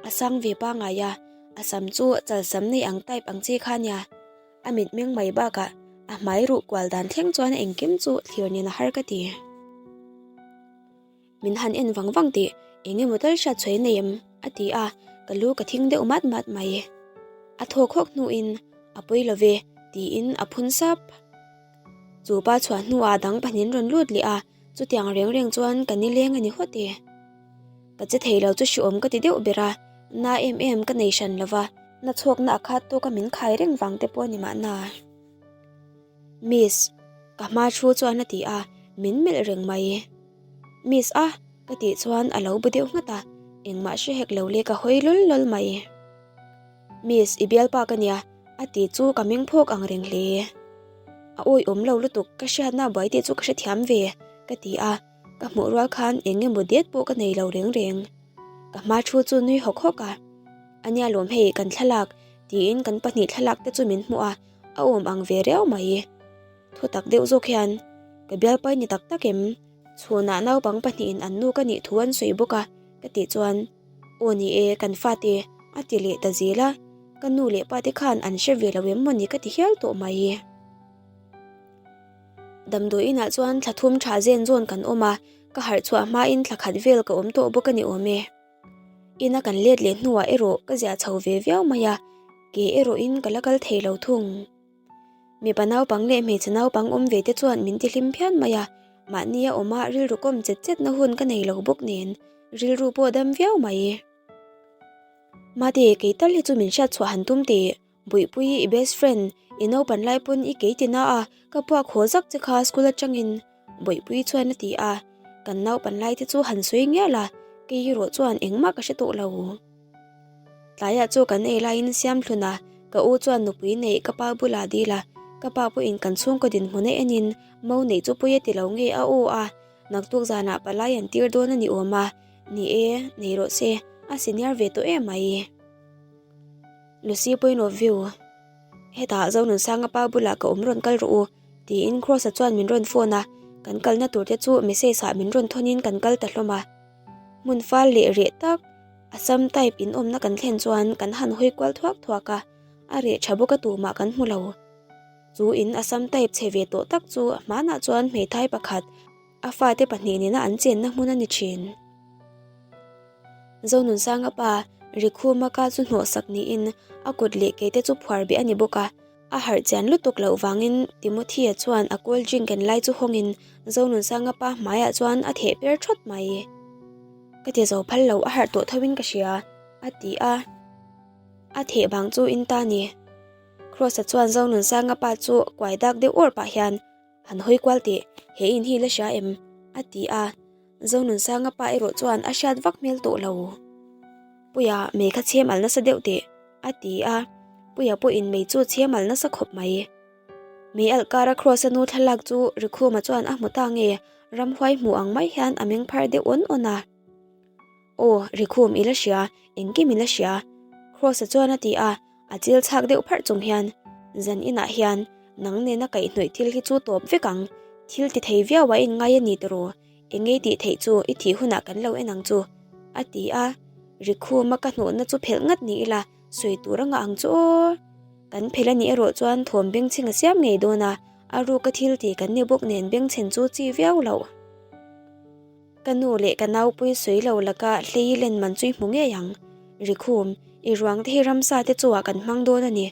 A sang ve pangai a, a sam chu chalsam nei ang type ang chi kha nia. A mitmeng mai bakah a hmai ruh kual dan thleng chuan engkim chu thlir nen a har ka ti. Min han en vang vang tih eng emaw tal hriat chhuai nei em? a ti a, ka lu ka thing deuh mat mat mai. A thaw khawk hnuin, A pawi lo ve, tiin a phun sap. Chu pa chhuah hnuah dang pahnin rawn lut leh a, chutiang reng reng chuan ka nileng a ni hawt e. Ka che thei lo chu hriawm ka ti deuh ber a, na em em ka nei hran lo va, na chhuakna a khat tawka min khai reng vang te pawh a ni mahna. Miss, ka hma thu chuan a ti a, min melh reng mai. Miss a, ka tih chuan a lo bu deuh nghat a, engmah hre hek lo le ka hawi lawl lawl mai. Miss, i bialpa ka nia, a ti chu ka meng phawk ang reng hle. A awihawm lo lutuk, ka hriatna a buai tih chu ka hrethiam ve, ka ti a, ka hmuh rual khan eng emaw det pawh ka nei lo reng reng. Ka hma thu chu nui hawk hawk a, a nia lawm hei kan thlalak, tiin kan pahnih thlalak te chu min hmuh a, a awm ang ve riau mai. Thu tak deuh zawk hian, Ka bialpai ni tak tak em? Chhunah naupang pahnihin an nu ka nih thu an sawi bawk a, ka tih chuan, Aw ni e, kan fate, a ti leh ta zel a. Ka nu leh pate khan an hre ve lo em mawni ka ti hial tawh mai. Damdawi inah chuan thla thum tha zen zawn kan awm a, ka harh chhuah hmain thla khat vel ka awm tawh bawk a ni awm e. Ina kan let leh hnuah erawh ka ziah chho ve viau mai a, ke erawhin ka la kal thei lo thung. Mipa naupang leh hmeichhe naupang awm ve te chuan min ti hlim phian mai a, mahnia awma rilru kawm chet chetna hun ka nei lo bawk nen rilru pawh dam viau mai. Mate, kei tal hi chu min hriat chhuah han tum teh, Buihpui i best friend, i naupan lai pawn i kei ti na a, ka puak haw zak che kha school atangin. Bawihpui chuan a ti a, kan naupan lai te chu han sawi ngial a, kei erawh chuan engmah ka hre tawh lo. Tlaiah chu kan ei laiin siam thlun a, ka u chuan nupui neih ka pa bulah dil a, ka pa pawhin kan chhungkaw dinhmun a enin mo neih chu pui a ti lo nge a aw a, naktuk zanah palai an tir dawn a ni awm a, ni e, nei rawh se, a senior ve tawh em mai. Lucy point of view. Hetah Zonunsanga pa bulah ka awm rawn kal rawh u, tiin Kross-a chuan min rawn phone a, kan kalna tur te chu message ah min rawn thawn in kan kal ta hlawm a. Hmun fal leh reh tak, Assam type in awmna kan thlen chuan kan han hawi kual thuak thuak a, a reh tha bawk a tumah kan hmu lo. Chu in Assam type chhe ve tawh tak chu hmanah chuan hmeithai pakhat, a fate pahnih nena an chenna hmun a ni thin. Zonunsanga pa Rikhuma ka chu hnawhsak niin a kut leh ke te chu phuar beh a ni bawk a, a harh chian lutuk loh vangin Timothy-a chuan a cold drink ken lai chu hawngin Zonunsanga pa hmaiah chuan a theh per thawt mai. Ka ti zo phal lo a harh tawh tho in ka hria, a ti a. A theh vang chu in ta ni. Kross-a chuan Zonunsanga pa chu kuai dak deuh awrh pah hian Han hawi kual teh, he in hi la hria em? a ti a. Zonunsanga pa erawh chuan a hriat vak hmel tawh lo. Puia, mei kha chhem al nasa deuh teh, a ti a. Puia pawhin mei chu chhem al nasa khawp mai. Mei alh kara Kross-a nu thlalak chu Rikhuma chuan a hmu ta nge, ramhuai hmuh ang mai hian a meng phar deuh awn awn a. Aw, Rikhum i la hria, engkim i la hria, Kross-a chuan a ti a. A chil chhak deuh pharh chung hian, Zan inah hian nang nena kaihhnawih thil hi chu tawp vek ang, thil ti thei viau a inngai a ni tawh, eng ngei tih theih chu i thih hunah kan lo en ang chu, a ti a. Rikhuma ka hnawhna chu phelh ngat ni ila, sawi tur a ngah ang chu aw. Kan phelh a nih erawh chuan thawm bengchheng a siam ngei dawn a, a ruka thil ti kan ni bawk nen bengchhen chu chi viau loh. Ka nu leh ka naupui sawi lo laka hlei len man chu i hmu ngei ang. Rikhum, i ruang te hi ramsa te chuah kan hmang dawn a ni.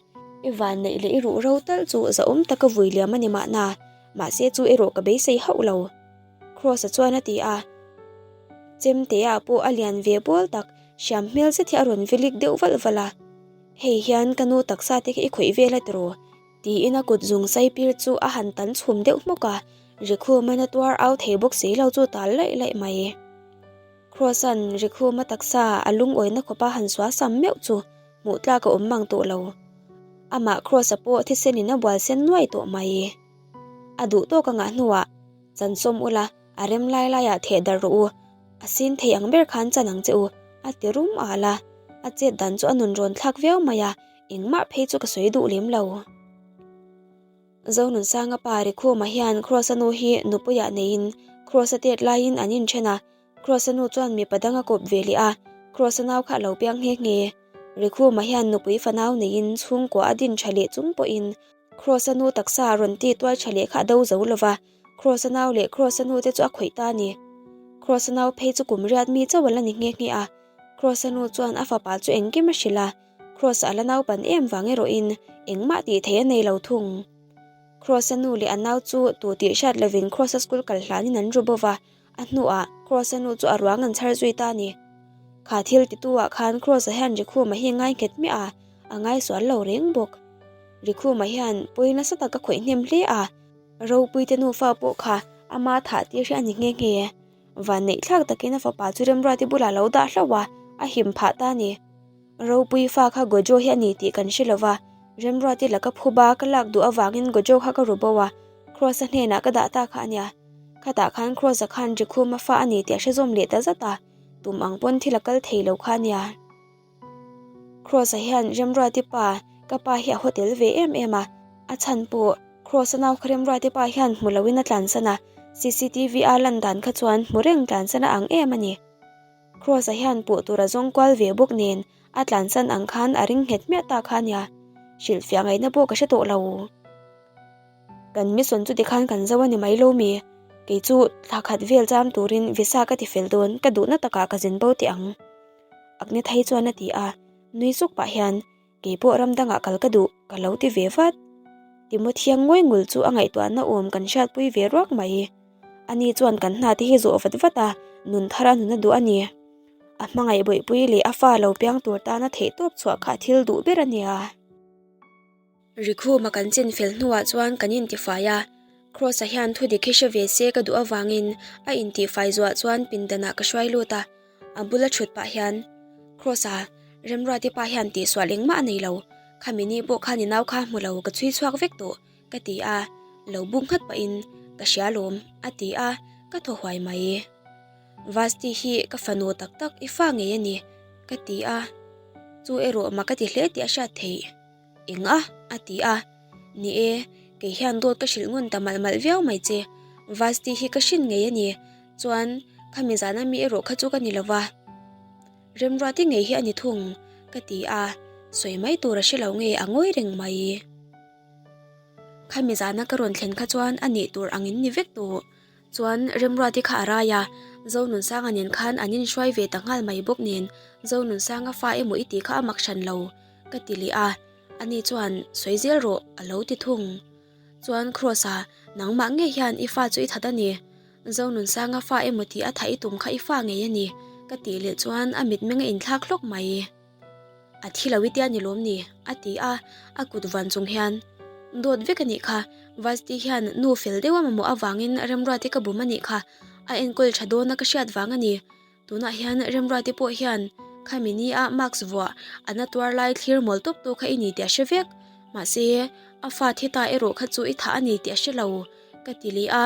I vanneih leh i ruh ro talh chu zahawm taka vui liam a ni mahna, mahse chu erawh ka beisei hauh lo. Kross-a chuan a ti a. Chemtea pawh a lian ve bawl tak, hriam hmel zet hi a rawn vilik deuh valh valh a. Hei hian ka nu taksa te kha i khawih vel a tiraw? Tiin a kut zung sai pir chu a han tan chhum deuh hmawk a, Rikhuma na tuar au thei bawk si lo chu tal laih laih mai. Kross-a'n Rikhuma taksa a lungawina khawpa han sual sam meuh chu hmuh tlak a awm mang tawh lo. Amah Kross-a pawh thisenin a bual sen nuai tawh mai. A duh tawk a ngah hnuah, Chan sawm ula, a rem lai laiah theh darh rawh u, a sin thei ang ber khan chan ang che u, a ti rum al a. A chet dan chu a nun rawn thlak viau mai a, engmah phei chu ka sawi duh lem lo. Zonunsanga pa Rikhuma hian Kross-a nu hi nupuiah neiin Kross-a tet laiin an inthen a, Kross-a nu chuan mipa dang a kawp ve leh a, Kross-a nau kha a lo piang nghe nghe. Rikhuma hian nupui fanau neiin chhungkua a din tha leh chung pawhin Kross-a nu taksa a rawn ti tuai tha leh kha a do zo lo va, Kross-a nau leh Kross-a nu te chu a khawih ta a ni. Kross-a nau phei chu kum riat mi chauh a la ni nghe nghe a, Kross-a nu chuan a fapa chu engkim a hrilh a, Kross a la naupan em vang erawhin engmah tih theih a nei lo thung. Kross-a nu leh a nau chu tu tih hriat lovin Kross-a school kal hlanin an ru bo va, a hnuah Kross-a nu chu a ruang an chhar zui ta a ni. Kha thil titu ah khan Kross-a hian Rikhuma hi ngai nghet miah a, a ngai sual lo reng bawk. Rikhuma hian pawi nasa tak a khawih hnem hle a, Ropuite nufa pawh kha ama thah tir hi a ni nghe nghe. Vanneih thlak takin a fapa chu Remruati bulah a lo dah hlauh a, a him phah ta a ni. Ropui fa kha Gojo hi a ni tih kan hre lova, Remruati laka phuba ka lak duh avangin Gojo kha ka ru bo a, Kross-a hnenah ka dah ta kha a nia. Khatah khan Kross-a khan Rikhuma fa a ni tih a hre zawm leh ta zat a, tum ang pawn thil a kal thei lo kha a nia. Kross-a hian Remruati pa, ka pa hi a haw tel ve em em a, a chhan pawh Kross-a nau kha Remruati pa hian hmu loin a tlansan a. CCTV a lan dan kha chuan hmu reng tlansan a ang em a ni. Kross-a hian puh tur a zawng kual ve bawk nen a tlansan ang khan a ring nghet hmiah ta kha a nia. Hrilhfiah ngaihna pawh ka hre tawh lo. Kan mission chu tikhan kan zo a ni mai lo mi? Kei chu thla khat vel cham turin visa ka ti fel dawn, ka duhna takah ka zin bo teh ang. Agnetha-i chuan a ti a, nui suk pah hian Kei pawh ram dangah kal ka duh, ka lo ti ve vat. Timothy-a ngawi ngul chu a ngaihtuahna awm kan hriatpui ve ruak mai. Ani chuan kan hna te hi zawh vat vat a, nun thar a nun a duh a ni. A hmangaih bawihpui leh a fa lo piang tur tana theihtawp chhuah kha a thil duh ber a nia. Rikhuma kan chin fel hnuah chuan kan intifai a, Kross-a hian thu dik hi hre ve se ka duh avangin a intihfai zuah chuan pindanah ka hruai lut a, a bula thut pah hian, Kross-a, Remruati pa hian tihsual engmah a nei lo, khami ni pawh khan i nau kha hmu lo ka chhui chhuak vek tawh, ka ti a, lo buk nghat pahin, Ka hria lawm, a ti a, ka thaw huai mai. Vasti hi ka fanu tak tak i fa ngei a ni, ka ti a, chu erawh mak a ti hle tih a hriat theih. Eng a? a ti a. Ni e, kei hian dawt ka hrilh ngun ta malh malh viau mai che. Vasti hi ka hrin ngei a ni. Chuan, khami zana mi erawh kha chu ka ni lo va. Remruati ngei hi a ni thung, ka ti a. Sawi mai tur a hre lo nge a ngawi reng mai. Khami zana ka rawn thlen kha chuan a nih tur angin ni vek tawh. Chuan Remruati kha a rai a, Zonunsanga nen khan an inhruai ve ta nghal mai bawk nen Zonunsanga fa emaw i tih kha a mak hran lo, ka ti leh a, ani chuan sawi zel rawh a lo ti thung. Chuan Kross-a, nangmah ngei hian i fa chu i that a ni, Zonunsanga fa emaw tih a thah i tum kha i fa ngei a ni, ka tih leh chuan a mitmeng a inthlak hlawk mai. A thi lo i tia ni lawm ni? a ti a, a kut van chung hian, Dawt vek a nih kha, Vasti hian nu fel deuh a mamawh avangin Remruati ka bum a nih kha, a enkawl tha dawna ka hriat vang a ni. Tunah hian Remruati pawh hian khami ni a mask vuah a na tuar lai thlir mawl tawp tu kha i ni tih a hre vek, mahse a fa thi ta erawh kha chu i thah a ni tih a hre lo, ka ti leh a.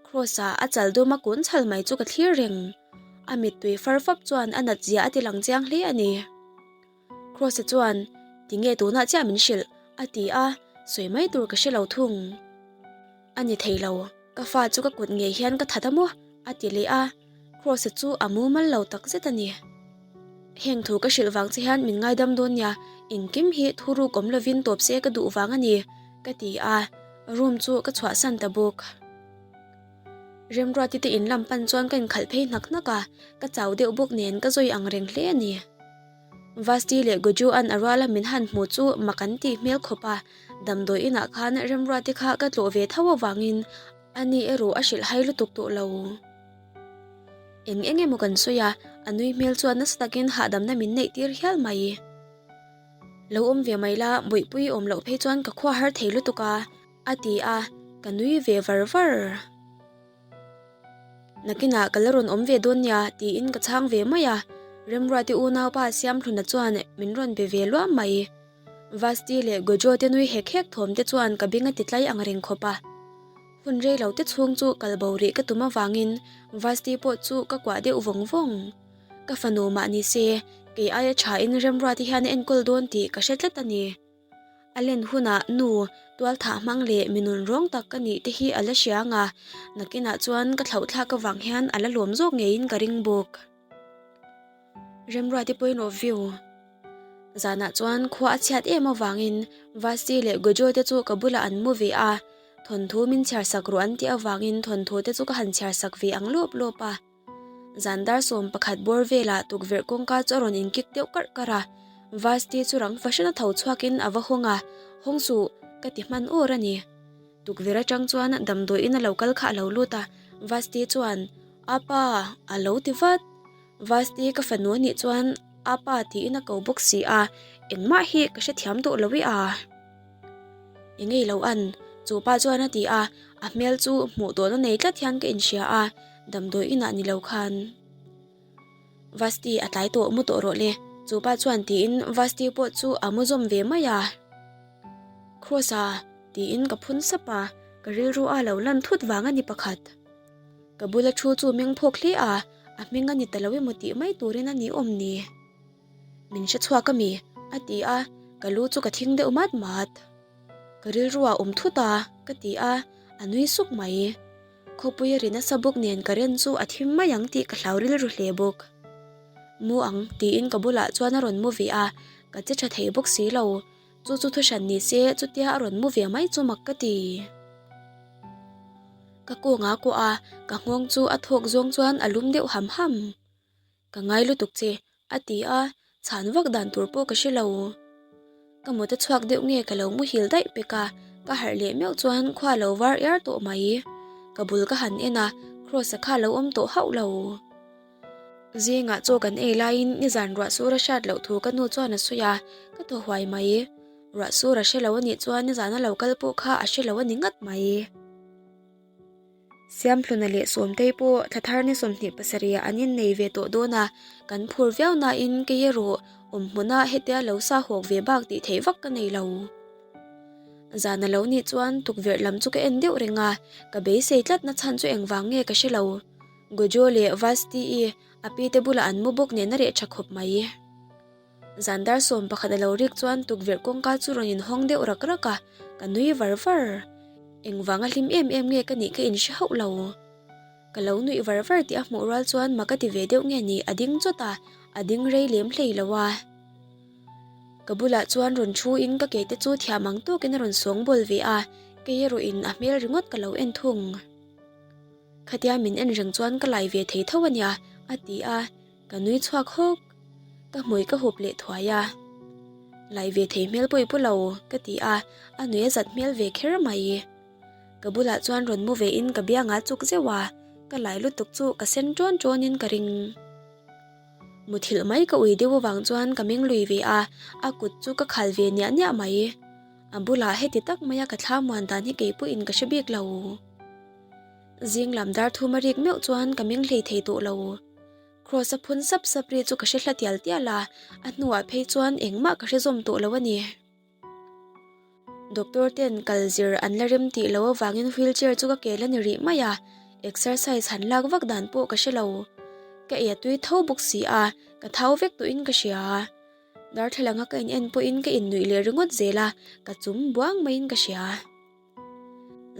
Kross-a a chal dum a kun chhal mai chu ka thlir reng. A mittui far fap chuan a nat zia a ti lang chiang hle a ni. Kross-a chuan, Tinge tunah chiah min hrilh? a ti a, sawi mai tur ka hre lo thung. A ni thei lo, ka fa chu ka kut ngei hian ka that a maw? a ti leh a, Kross-a chu a mumal lo tak zet a ni. Heng thu ka hrilh vang che hian min ngaidam dawn nia, engkim hi thuruk awm lovin tawp se ka duh vang a ni, ka ti a, room chu ka chhuahsan ta bawk. Remruati te in lam pan chuan ka inkhalh phei hnak hnak a, ka chau deuh bawk nen ka zawi ang reng hle a ni. Vasti leh Goju an a ruala min han hmuh chu mak an tih hmel khawp a, damdawi inah khan Remruati kha ka tlawh ve tho avangin ani erawh a hrilh hai lutuk tawh lo. Eng eng emaw kan sawi a, a nui hmel chuan nasa takin hahdamna min neih tir hial mai. Lo awm ve mai la, bawihpui awm loh phei chuan ka khua har thei lutuk a, a ti a, ka nui ve var var. Nakinah ka la rawn awm ve dawn nia tiin ka chhang ve mai a, Remruati unaupa Siamhluna chuan min rawn be ve luam mai. Vasti leh Gojo te nui hek hek thawm te chuan ka beng a ti tlai ang reng khawp a. Hun rei lo te chhung chu kal bo rih ka tum avangin Vasti pawh chu ka kuah deuh vawng vawng. Ka fanu mah ni se, kei aia thain Remruati hian a enkawl dawn tih ka hre tlat a ni. A len hunah nu tualthah hmang leh mi nun rawng tak ka nih te hi a la hria ang a, nakinah chuan ka thlauhthlak avang hian a la lawm zawk ngeiin ka ring bawk. Remruati point of view Zanah chuan khua a chhiat em avangin Vasti leh Gojo te chu ka bulah an mu ve a, thawnthu min chhiar sak rawh an tih avangin thawnthu te chu ka han chhiar sak ve ang lawp lawp a. Zan dar 11 bawr velah tukverh kawngka chu a rawn inkik deuh karh karh a, Vasti chu rang fahran a tho chhuakin a va hawng a, Hawng suh, ka ti hman awr a ni. Tukverh atang chuan damdawiin a lo kal kha a lo lut a, Vasti chuan, Apa, a lo ti vat. Vasti ka fanu a nih chuan Apa tiin a ko bawk si a, engmah hi ka hrethiam tawh lo i a. Engei lo an, chu pa chuan a ti a, a hmel chu hmuh tawhna nei tlat hian ka inhria a, damdawi inah ni lo khan. Vasti a tlai tawh mu tawh rawh le, chu pa chuan tiin Vasti pawh chu a mu zawm ve mai a. Kross-a, tiin ka phun sap a, ka rilru a lo lan thut vang a ni pakhat. Ka bula thu chu meng phawk hle a, a hming a ni ta lo emaw tih mai turin a ni awm ni. Min hre chhuak a mi? a ti a, ka lu chu ka thing deuh mat mat. Ka rilru a awm thut a, ka ti a, a nui suk mai. Khawpui a ri nasa bawk nen current chu a thim mai ang tih ka hlau rilru hle bawk. Mu ang tiin ka bulah chuan a rawn mu ve a, ka che tha thei bawk si lo. Chu chu thuhran ni se chutia a rawn mu ve mai chu mak ka ti. Ka kawng a kuah a, ka nghawng chu a thawk zawng chuan a lum deuh ham ham. Ka ngai lutuk che, a ti a, chhan vak dan tur pawh ka hre lo. Ka mut a chhuak deuh nge ka lo muhil daih pek a, ka harh leh meuh chuan khua lo var iar tawh mai. Ka bul ka han en a, Kross-a kha lo awm tawh hauh lo. Zingah chaw kan ei laiin nizan ruah sur a hriat loh thu ka nu chuan a sawi a, ka thaw huai mai. Ruah sur a hre lo a nih chuan nizan a lo kal pawh kha a hre lo a ni ngat mai. Siamhluna leh Sawmtei pawh thla thar ni 27 ah an innei ve tawh dawn a, kan phur viau nain kei erawh awm hmuna hetia lo sa hawk ve bak tih theih vak ka nei lo. Zan a lo nih chuan tukverh lam chu ka en deuh reng a, ka beisei tlatna chhan chu engvang nge ka hre lo. Gojo leh Vasti-i a pi te bulah an mu bawk nen a reh tha khawp mai. Zan dar 11 a lo rik chuan tukverh kawngka chu rawn inhawng deuh rak rak a, ka nui var var. Engvanga hlim em em nge ka nih ka inhre hauh lo. Ka lo nuih var var tih a hmuh rual chuan mak a ti ve deuh nge ni a ding chawt a, a ding rei lem hlei lo a. Ka bulah chuan rawn thu in ka ke te chu thiam ang tawkin a rawn sawng bawl ve a, kei erawh in a hmel ringawt ka lo en thung. Khatia min en reng chuan ka lai ve thei tho a nia, a ti a. Ka nui chhuak hawk. Ka hmui ka hup leh thuai a. Lai ve thei hmel pawh i pu lo, ka ti a, a nui a zat hmel ve kher mai. Ka bulah chuan rawn mu ve in ka biangah chuk zeuh a, ka lai lutuk chu ka sen ṭawn ṭawn in ka ring. Muthilh mai ka ui deuh avang chuan ka meng lui ve a, a kut chu ka khal ve niah niah mai. A bulah heti tak maia ka thla muan dan hi kei pawhin ka hre bik lo. Zing lam dar thum a rik meuh chuan ka meng hlei thei tawh lo. Kross a phun sap sap ri chu ka hre hla tial tial a, a hnuah phei chuan engmah ka hre zawm tawh lo a ni. Doctor ten kal zir an la rem tih loh avangin wheelchair chu ka kel a ni rih mai a, exercise han lak vak dan pawh ka hre lo. Ka ei a tui tho bawk si a, ka thau vek tawhin ka hria. Darthlalang a ka in en pawhin ka innuih leh ringawt zel a, ka chum buang maiin ka hria.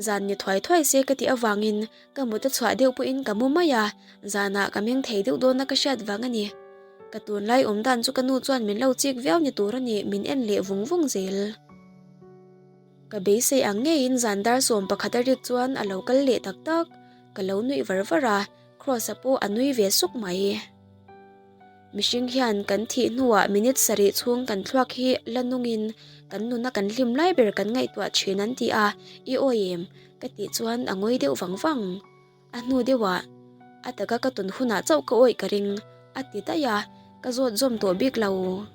Zan ni thuai thuai se ka tih avangin ka mut a chhuah deuh pawhin ka mu mai a, zanah ka meng thei deuh dawna ka hriat vang a ni. Ka tunlai awm dan chu ka nu chuan min lo chik viau ni tur a ni, min en leh vung vung zel. Ka beisei ang ngeiin zan dar 11 a rik chuan a lo kal leh tak tak, ka lo nuih var var a, Kross-a pawh a nui ve suk mai. Mihring hian kan thih hnuah minute sarih chhung kan thluak hi la nungin kan nuna kan hlim lai ber kan ngaihtuah thin an ti a, i awi em? Ka tih chuan a ngawi deuh vang vang. A hnu deuhah, A taka ka tawn hunah chauh ka awih ka ring, a ti daih a, ka zawt zawm tawh bik lo.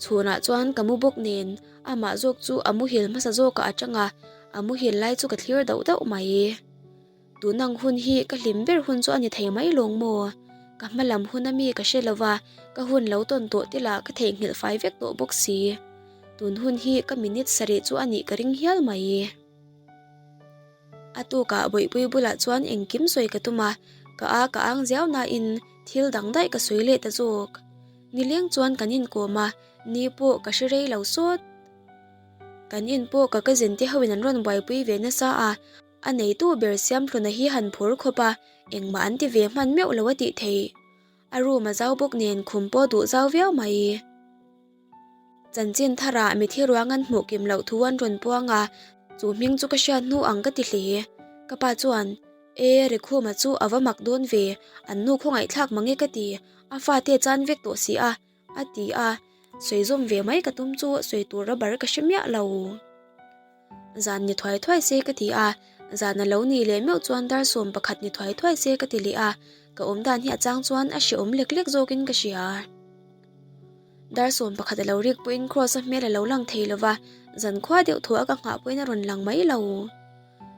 Chhunah chuan ka mu bawk nen, amah zawk chu a muhil hmasa zawkah a tang a, a muhil lai chu ka thlir dauh dauh mai. Tunang hun hi ka hlim ber hun chu a ni thei mai lawng maw? Ka hma lam hun ami ka hre lova, ka hun lo tawn tawh te lah ka theihnghilh fai vek tawh bawk si. Tun hun hi ka minute sarih chu a nih ka ring hial mai. A tukah Bawihpui bulah chuan engkim sawi ka tum a, ka a ka ang ziau nain thil dang daih ka sawi leh ta zawk. Nileng chuan kan inkawm a, ni pawh ka hre rei lo sawt. Kan in pawh ka cousin te hoin an rawn buaipui ve nasa a, A neitu ber Siamhluna hi han phur khawp a, engmah an ti ve hman meuh lo a tih theih. A room a zau bawk nen khum pawh duh zau viau mai. Chanchin tharah mithi ruang an hmuh kim loh thu an rawn puang a, chu hming chu ka hriat hnu ang ka ti hle. Ka pa chuan, E, Rekhuma chu a va mak dawn ve, an nu khawngaihthlak mange ka ti, a fate chan vek tawh si a, a ti a, sawi zawm ve mai ka tum chu sawi tur rubber ka hre miah lo. Zan ni thuai thuai se ka ti a, zan a lo ni leh meuh chuan dar 11 ni thuai thuai se ka ti leh a, ka awm dan hi a chang chuan a hrehawm lek lek zawkin ka hria. Dar 11 a lo rik pawhin Kross-a hmel a lo lang thei lo va, zan khua deuh thuah ka nghah pawhin a rawn lang mai lo.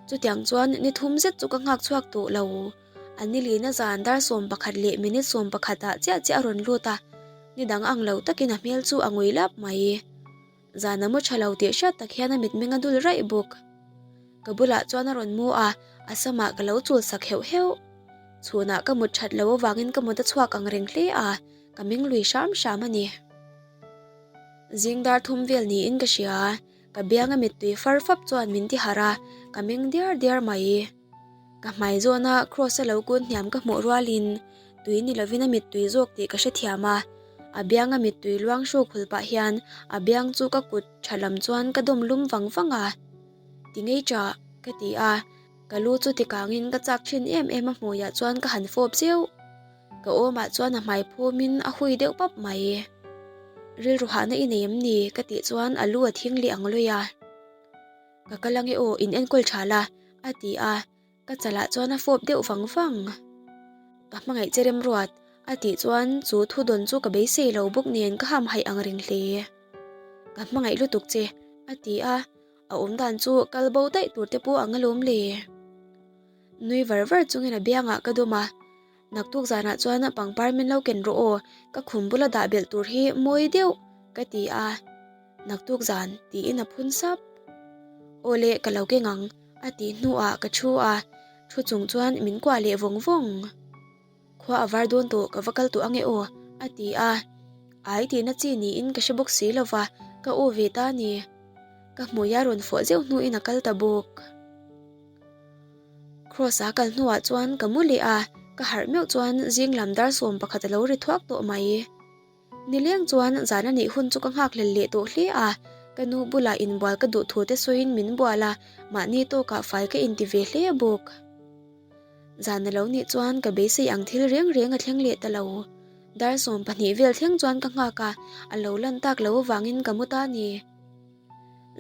Chutiang chuan ni thum zet chu ka nghak chhuak tawh lo. A nilina zan dar 11 leh minute 11 ah chiah chiah a rawn lut a, ni dang ang lo takin a hmel chu a ngui lap mai. Zan a mu tha lo tih hriat tak hian a mitmeng a dul raih bawk. Ka bulah chuan a rawn mu a, a samah ka lo chul sak heuh heuh. Chhunah ka mut that lo avangin ka mut a chhuak ang reng hle a, ka meng lui hram hram a ni. Zing dar thum vel niin ka hria, ka bianga mittui far fap chuan min ti harh a, ka meng diar diar mai. Ka hmai zawna Kross-a lo kun hniam ka hmuh rualin tui ni lovin a mittui zawk tih ka hrethiam a, a bianga mittui luang hruk hul pah hian a biang chu ka kut tha lam chuan ka dawm lum vang vang a. Ti ngei ṭah, ka ti a, ka lu chu tikangin ka chak ṭhin em em a hmuiah chuan ka han fawp zeuh. Ka awmah chuan a hmai phumin a hui deuh pap mai. Rilru hahna i nei em ni? ka tih chuan a lu a thing leh ang lui a. Ka kal ange aw, in enkawl tha la, a ti a, ka chalah chuan a fawp deuh vang vang. Ka hmangaih che remruat, a tih chuan chu thu dawn chu ka beisei lo bawk nen ka hamhaih ang reng hle. Ka hmangaih lutuk che, a ti a, a awm dan chu kal bo daih tur te pawh ang alawm le. Nui var var chungin a biangah ka dawm a, Naktuk zanah chuan pangpar min lo ken rawh aw, ka khum bula dah belh tur hi mawi deuh, ka ti a. Naktuk zan, tiin a phun sap. Aw le, ka lo keng ang, a tih hnuah ka thu a, thu chung chuan min kuah leh vawng vawng. Khua a var dawn tawh, ka va kal tawh ange aw, a ti a. Ai tihna chi niin ka hre bawk si lo va, ka aw ve ta a ni. Ka hmuia rawn fawh zeuh hnuin a kal ta bawk. Cross a kal hnuah chuan ka mu leh a, ka harh meuh chuan zing lam dar 11 a lo ri thuak tawh mai. Nileng chuan zan a nih hun chu ka nghak hlel leh tawh hle a, ka nu bulah inbual ka duh thu te sawiin min bual a, mahni tawkah fai ka inti ve hle bawk. Zan a lo nih chuan ka beisei ang thil reng reng a thleng leh ta lo. Dar 12 vel thleng chuan ka nghak a, a lo lan tak lo avangin ka mu ta a ni.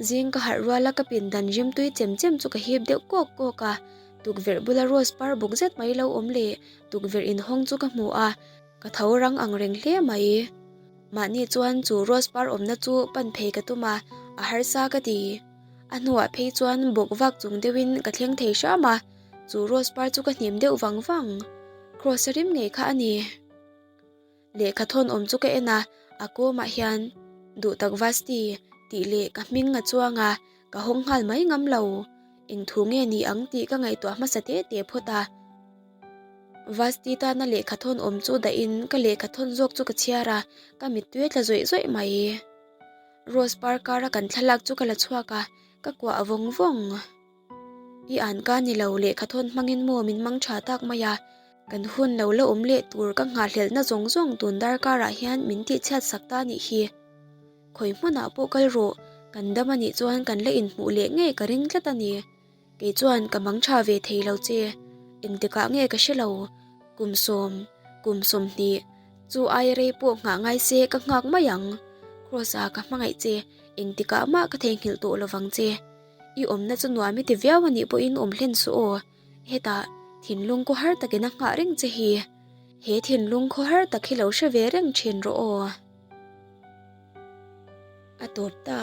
Zing ka harh ruala ka pindan rim tui chem chem chu ka hip deuh kawk kawk a, tukverh bula rose par buk zet mai lo awm leh tukverh inhawng chu ka hmu a, ka tho rang ang reng hle mai. Mahni chuan chu rose par awmna chu pan phei ka tum a, a harsa ka ti. A hnuah phei chuan bawk vak chung deuhin ka thleng thei hram a, chu rose par chu ka hnim deuh vang vang. Cross a rim ngei kha a ni. Lehkha thawn awm chu ka en a, a kawmah hian Duhtak Vasti tih leh ka hming a chuang a, ka hawng nghal mai ngam lo. Eng thu nge ni ang tih ka ngaihtuah hmasa teh teh phawt a. Vasti tana lehkha thawn awm chu dahin ka lehkha thawn zawk chu ka chhiar a, ka mittui a tla zawih zawih mai. Rose par kara kan thlalak chu ka la chhuak a, ka kuah vawng vawng. I an ka ni lo lehkha thawn hmangin maw min mang tha tak mai a, kan hun lo la awm leh tur ka nghahhlelhna zawng zawng tun darkarah hian min tihchhiat sak ta nih hi. Khawi hmunah pawh kal rawh, kan dam a nih chuan kan la inhmuh leh ngei ka ring tlat a ni. Kei chuan ka mang tha ve thei lo che, engtikah nge ka hre lo, kum sawm, kum 20, chu aia rei pawh nghah ngai se ka nghak mai ang. Kross-a ka hmangaih che, engtikah mah ka theihnghilh tawh lovang che. I awmna chu nuam i ti viau a nih pawhin awm hlen suh aw. Hetah, thinlung khawhar takin a nghah reng che hi. He thinlung khawhar tak hi lo hre ve reng thin rawh aw. A tawp ta.